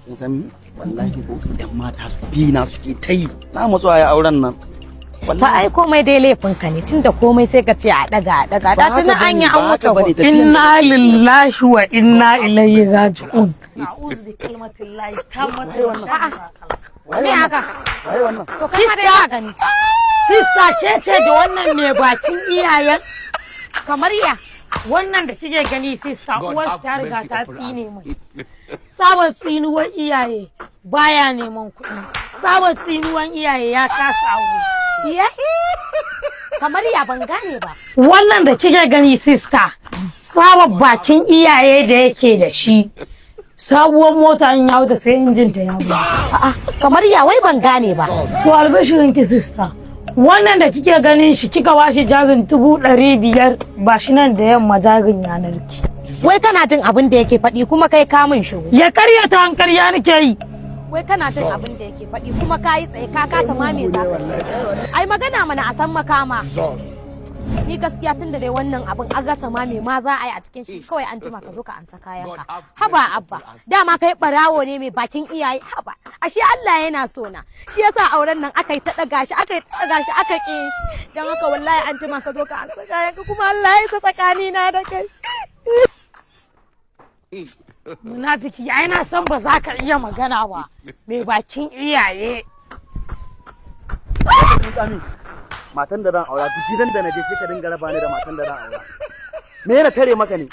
Kin san ni? Wallahi ko yan mata bi na suke ta yi. Na matsuwa ya auren nan. Ta ai komai dai laifin ka ne, tunda komai sai ka ce a daga, a daga. Da tuni an yi an wuce gurin. Inna lillahi wa inna ilaihi raji'un. A'udhu bi kalmatillahi tammati. Me haka? Waye wannan? To kai ma dai ka gani. Sista, ke ce da wannan mai bakin iyayen? Kamar ya? Wannan da kike gani, sista, uwar shi ta riga ta tsine mai. Sabon tsinuwar iyaye, baya neman kuɗi. Sabon tsinuwar iyaye, ya kasa aure. Ya? Kamar ya? Ban gane ba. Wannan da kike gani, sista, sabon bakin iyaye da yake da shi, sabuwar mota in ya wuce sai injin ta ya buga. A'a, kamar ya? Wai ban gane ba. To albishirin ki, sista, wannan da kike ganin shi, kika bashi jarin 500,000, ba shi nan da yamma jarin yanar ki. Wai kana jin abin da yake faɗi kuma kai ka min shiru. Ya karyata an karya nake yi. Wai kana jin abin da yake faɗi kuma ka yi tsaye, ka kasa ma me za ka ce. Ai magana mana a san makama. Ni gaskiya tunda dai wannan abin an rasa ma me ma za a yi a cikin shi, kawai an jima ka zo ka ansa kayanka. Haba abba, dama kai barawo ne mai bakin iyaye. Haba, ashe Allah yana so na. Shi yasa auren nan aka yi ta daga shi, aka yi ta daga shi, aka ƙi. Dan haka wallahi an jima ka zo ka ansa kayanka, kuma Allah ya isa tsakanina da kai. Munafiki, ai na san ba za ka iya magana ba. Mai bakin iyaye. Tsami. Matan da zan aura, duk gidan da na je sai ka dinga raba ni da matan da zan aura. Me yana tare maka ne?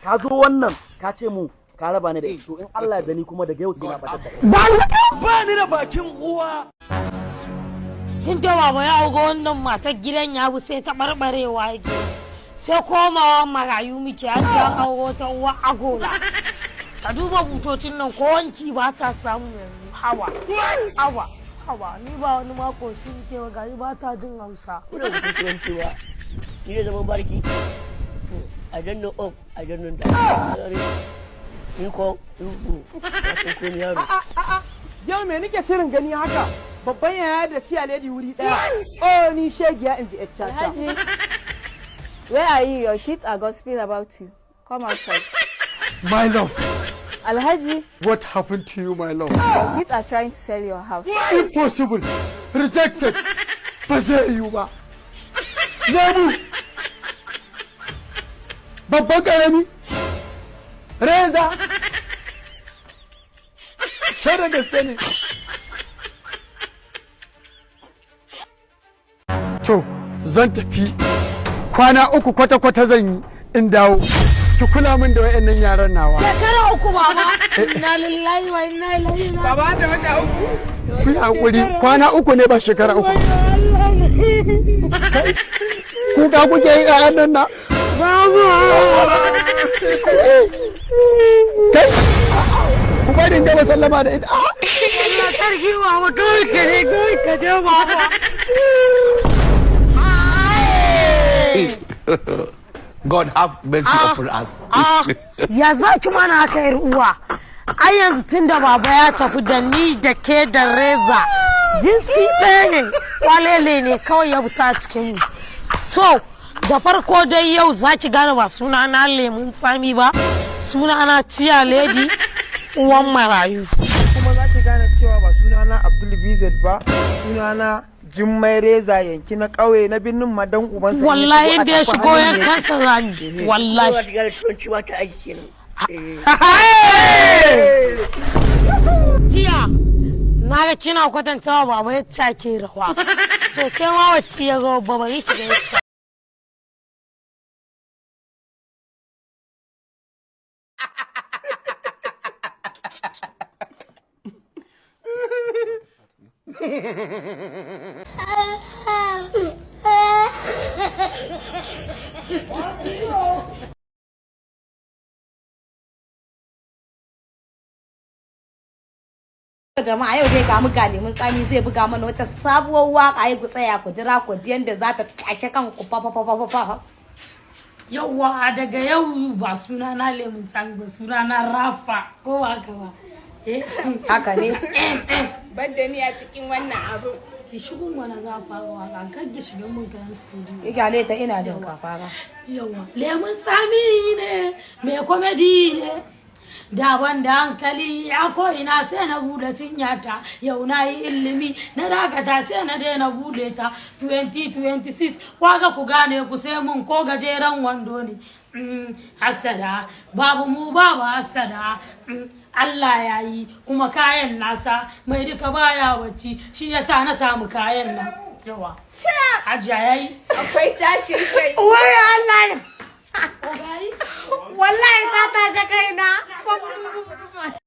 Ka zo wannan ka ce mu ka raba ni da ita, to in Allah ya gani kuma daga yau sai na batar da kai. Ba Ba ni da bakin uwa. Tun da baba ya ga wannan matar, gidan ya bu sai ta barbarewa yake. Sai komawa marayu muke, an ta auro ta uwa agola. Ka duba butocin nan, ko wanki ba sa samu yanzu. Hawa, hawa, hawa, ni ba wani mako shi muke ba, gari ba ta jin Hausa. Kuna mutum turanci ba. Ni da zaman barki. I don't know up, I don't know down. Ni ko, ni ko, na san ko ni yaro. Yau me nike shirin gani haka? Babban yaya da ciya lady wuri daya. Oh, ni shegiya, in ji caca. Alhaji, where are you? Your kids are gossiping about you. Come outside. My love, Alhaji, what happened to you, my love? Your kids are trying to sell your house. Impossible. Rejected. Ba zai yiwu ba. Lebu. Babban karami. Reza. Shaidar gaske ne. To, zan tafi kwana 3 kwata-kwata zan yi in dawo. Ki kula min da wayannan yaran nawa. Shekara 3, baba. Inna lillahi wa inna ilaihi raji'un. Baba, da wata 3. Ku yi hakuri, kwana 3 ne, ba shekara 3. Kuka kuke yi ƴaƴan nan na? Kai! Ku bari in gama sallama da ita. Allah sarki baba, kawai ka je, kawai ka je, baba. God have mercy upon us. Ya za ki mana haka, yar uwa? Ai yanzu tun da baba ya tafi, da ni da ke da Reza jinsi ɗaya ne, kwalele ne kawai ya fita cikin mu. To da farko dai yau za ki gane ba suna na lemun tsami ba, suna na Ciya Lady, uwan marayu. Kuma za ki gane cewa ba sunana Abdul Bizet ba, sunana Jummai Reza, yanki na ƙauye na birnin madan ubansa. Wallahi inda ya shigo yankansa zani wallahi. Ba ta gane turanci ba, ta aiki kenan. Jiya na ga kina kwatantawa baba yacca ke rawa, to ke ma wacce ya zo ba, bari ki ga yacca. Jama'a, yau dai ga mu ga lemun tsami zai buga mana wata sabuwar waka. Ai ku tsaya ku jira ku ji yanda za ta tashe kanku fa fa fa fa fa. Yauwa, daga yau ba suna na lemun tsami ba, suna na Rafa, ko ba haka ba? Eh. Haka ne. Badda ni a cikin wannan abin. Ki shigo mana, za a fara waka, kar ki shiga mun kayan studio. Kyale ta, ina jin ka, fara. Yawa, lemun tsami ne mai comedy ne. Daban da hankali a ko'ina sai na bude cinyata. Yau na yi ilimi na dakata, sai na daina bude ta. 2026 kwaga ku gane ku sai mun ko gajeren wando ne. Hasada babu mu, babu hasada. Allah ya yi kuma kayan nasa mai duka baya bacci, shi yasa na samu kayan nan yawa. Hajiya, yayi? Akwai tashin kai. Wai Allah. Ko gayi? Wallahi ta tace kaina.